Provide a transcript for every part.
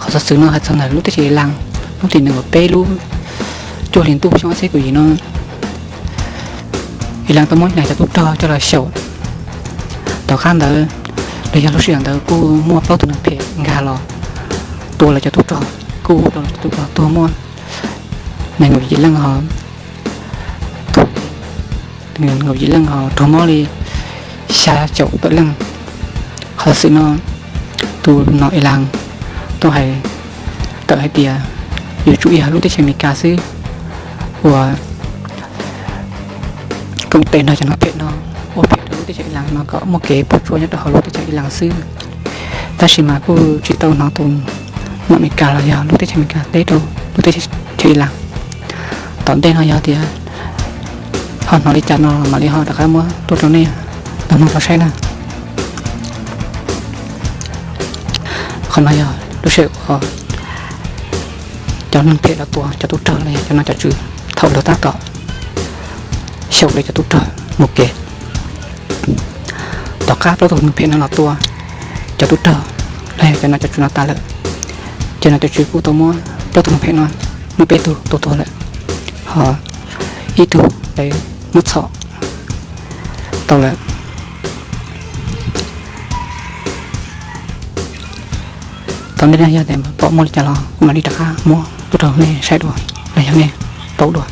Xov xwm no hais txog ntawm lub teb chaws Ilas, hnub tim nees nkaum peb lub cuaj hli ntuj xyoo ob txhiab kaum yim no, Ilas tau muab Ilas cov tub rog coj los xyaum. Tom qab ntawd los yog lub sij hawm ntawd kuj muaj plaub tug neeg phem nkag los tua lawv cov tub rog, kuj ua rau lawv cov tub rog tuag muaj nees nkaum yim leej ho tuag, nees nkaum yim leej ho raug mob li xya caum tawm leej. Qhov xwm no tus nom Ilas tau hais tawm hais tias yuav tsum yog lub teb chaws Amelikas xwb uas koom tes nrog cov neeg phem no ua phem rau lub teb chaws Ilas no kom muaj kev puas tsuaj nyob rau hauv lub teb chaws Ilas xwb. Tab sis mas kuj tsis tau hnov tus nom Amelikas los yog lub teb chaws Amelikas teb rau lub teb chaws Ilas. Tom ntej no yog tias ho hnov li cas no mam li ho rov qab muab tuaj rau nej tau mloog tau saib na. Qhov no yog lub sij hawm uas cov neeg phem los tua cov tub rog los yog cov nom cov tswv thaum lawv tab tom xyaum lawv cov tub rog mus kev. Tom qab plaub tug neeg phem no los tua cov tub rog los yog cov nom cov tswv no tas lawm, cov nom cov tswv kuj tau muab plaub tug neeg phem no muaj peb tug tua tuag lawm, ho ib tug lawv muab txhom tau lawm. Tom ntej no yog tias pom muaj li cas los kuv mam li rov qab muab tuaj rau nej saib dua los yog nej paub dua.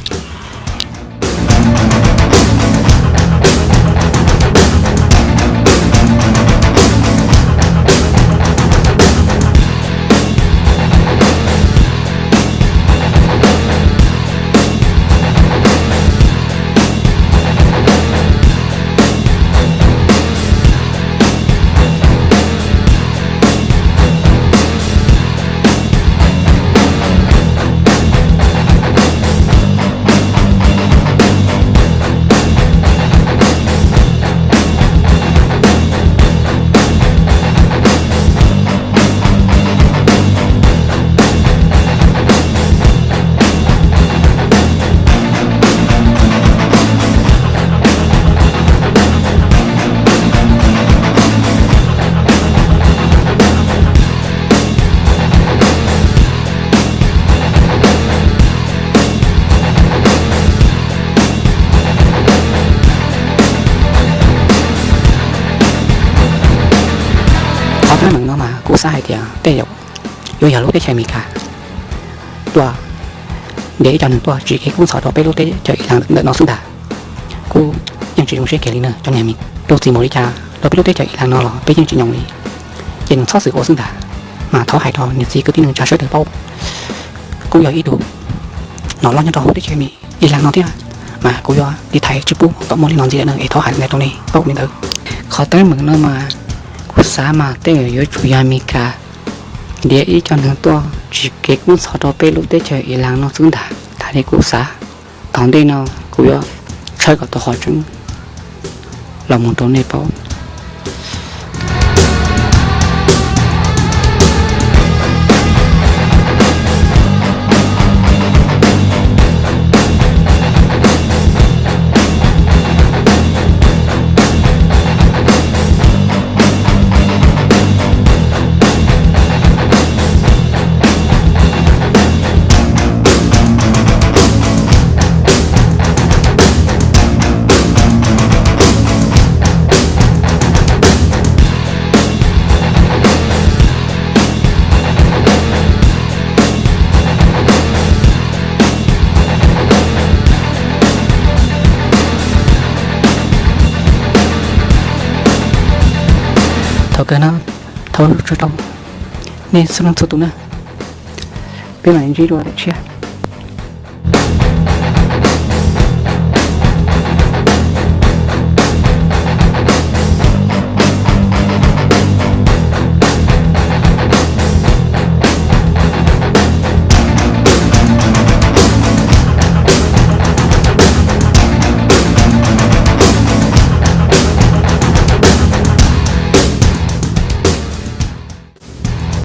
Qhov teeb meem no mas kuv xav hais tias tej zaum yuav yog lub teb chaws Amelikas tuaj ntiav ib co neeg tuaj tsis kev kub ntxhov rau peb lub teb chaws Ilas ntawm no xwb ntag. Kuv yeej tsis zoo siab kiag li na cov niag me, rau txim mus li cas rau peb lub teb chaws Ilas no los peb yeej tsis nyoos li. Ces nws txhob xwm ua xwb ntag, mas thov hais rau niam txiv kwv tij neej tsa sawv daws paub. Kuv yog ib tug nom loj nyob rau hauv teb chaws Ilas no thiab, mas kuv yuav tiv thaiv tsis pub kom muaj li no ntxiv lawm na es thov hais ntawd rau nej paub li ntawd. Qhov teeb meem no mas kuv xav mas tej zaum yuav tsum yog Amelikas ntiav ib co neeg tuaj tsis kev kub ntxhov rau peb lub teb chaws Ilas no xwb ntag, tas li kuv xav. Tom ntej no kuv yuav tshawb kom tau qhov tseeb los mus rau nej paub. Thaum kawg no, thov ua tsaug rau nej txhua leej txhua tus na. Peb mam li ntsib dua daim tshiab.